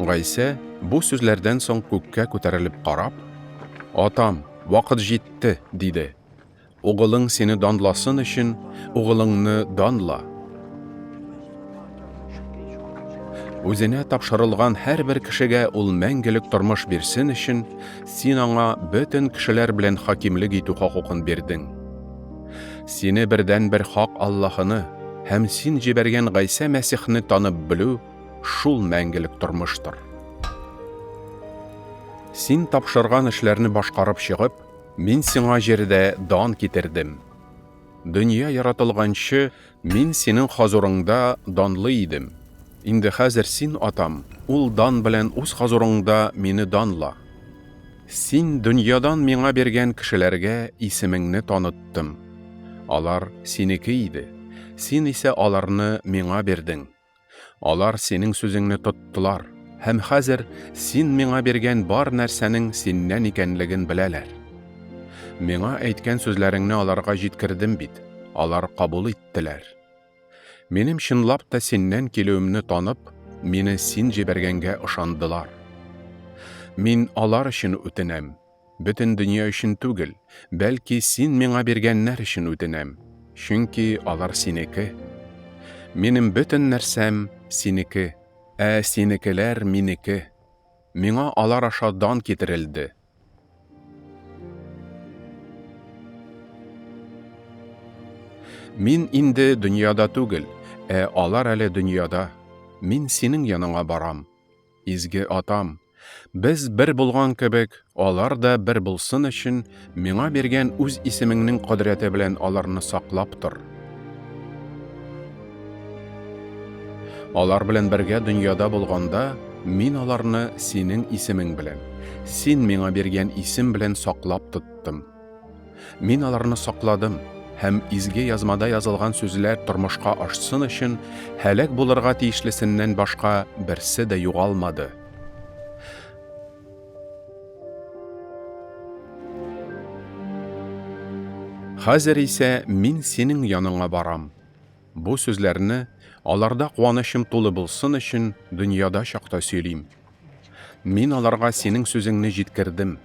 Гайсә бу сүзләрдән соң күккә күтәрелеп карап, Атам, вакыт җитте, диде. Угылың сине данласын өчен, угылыңны данла. Үзенә тапшырылган һәрбер кешегә ул мәңгелек тормыш бирсен өчен, син аңа бөтен кешеләр белән хакимлек итү хокукын бирдең. Сине бердәнбер хак Аллаһыны һәм син җибәргән Гайсә Мәсихне танып белү шул мәңгелек тормыштыр. Син тапшырган эшләрне башкарып чыгып, мин сиңа җирдә дан китердем. Дөнья яратылганчы, мин синең хозурыңда данлы идем. Инде хәзер син, Атам, ул дан белән үз хозурыңда мине данла. Син дөньядан миңа биргән кешеләргә исемеңне таныттым. Алар синеке иде, син исә аларны миңа бирдең. Алар синең сүзеңне тоттылар һәм хәзер син миңа биргән бар нәрсәнең синнән икәнлеген беләләр. Миңа әйткән сүзләреңне аларга җиткердем бит, алар кабул иттеләр. Минем чынлап та синнән килүемне танып, мине син җибәргәнгә ышандылар. Мин алар өчен үтенәм. Бөтен дөнья өчен түгел, бәлки син миңа биргәннәр өчен үтенәм, чөнки алар синеке. Минем бөтен нәрсәм синеке, ә синекеләр минеке. Миңа алар аша дан китерелде. Мин инде дөньяда түгел, ә алар әле дөньяда. Мин синең яныңа барам. Изге Атам, без бер булган кебек, алар да бер булсын өчен, миңа биргән үз исемеңнең кодрәте белән аларны саклап тор. Алар белән бергә дөньяда булганда, мин аларны синең исемең белән, син миңа биргән исем белән саклап тоттым. Мин аларны сакладым һәм Изге Язмада язылган сүзләр тормышка ашсын өчен һәлак булырга тиешлесеннән башка берсе дә югалмады. Хәзер исә мин синең яныңа барам. Бу сүзләрне, аларда куанычым тулы булсын өчен, дөньяда чакта сөйлим. Мин аларга синең сүзеңне җиткердем.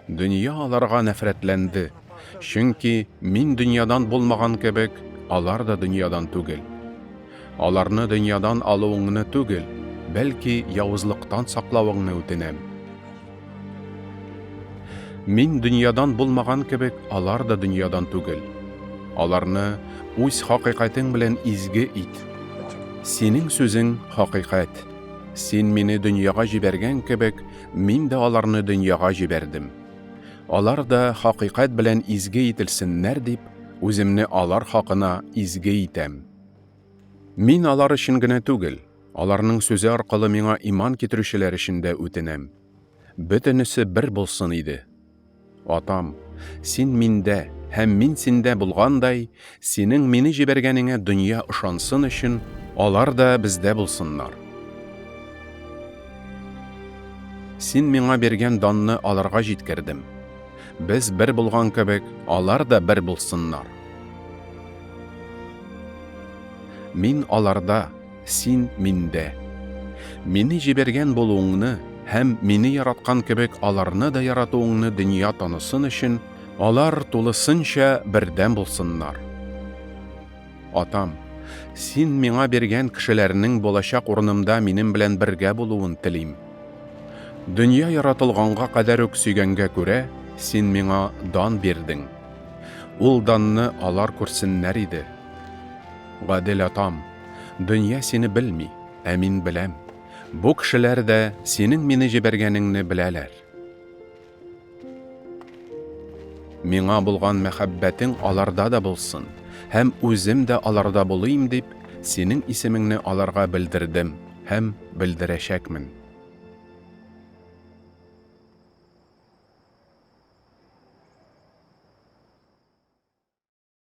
Дөнья аларга нәфрәтләнде, чөнки мин дөньядан булмаган кебек, алар да дөньядан түгел. Аларны дөньядан алуыңны түгел, бәлки явызлыктан саклавыңны үтенәм. Мин дөньядан булмаган кебек, алар да дөньядан түгел. Аларны үз хакыйкатең белән изге ит. Синең сүзең хакыйкать. Син мине дөньяга җибәргән кебек, мин дә аларны дөньяга җибәрдем. Алар да хакыйкать белән изге ителсеннәр дип, үземне алар хакына изге итәм. Мин алар өчен генә түгел, аларның сүзе аркылы миңа иман китерүчеләр өчен дә үтенәм. Бөтенесе бер булсын иде. Атам, син миндә һәм мин синдә булгандай, синең мине җибәргәнеңә дөнья ышансын өчен, алар да бездә булсыннар. Син миңа биргән данны аларга җиткердем. Без бер булган кебек, алар да бер булсыннар. Мин аларда, син миндә. Мине җибәргән булуыңны һәм мине яраткан кебек аларны да яратуыңны дөнья танысын өчен, алар тулысынча бердәм булсыннар. Атам, син миңа биргән кешеләрнең булачак урынымда минем белән бергә булуын телим. Дөнья яратылганга кадәр үк сөйгәнгә күрә, син миңа дан бирдең. Ул данны алар күрсеннәр иде. Гадел Атам, дөнья сине белми, ә мин беләм. Бу кешеләр дә синең мине җибәргәнеңне беләләр. Миңа булган мәхәббәтең аларда да булсын, һәм үзем дә аларда булыйм дип, синең исемеңне аларга белдердем һәм белдерәчәкмен.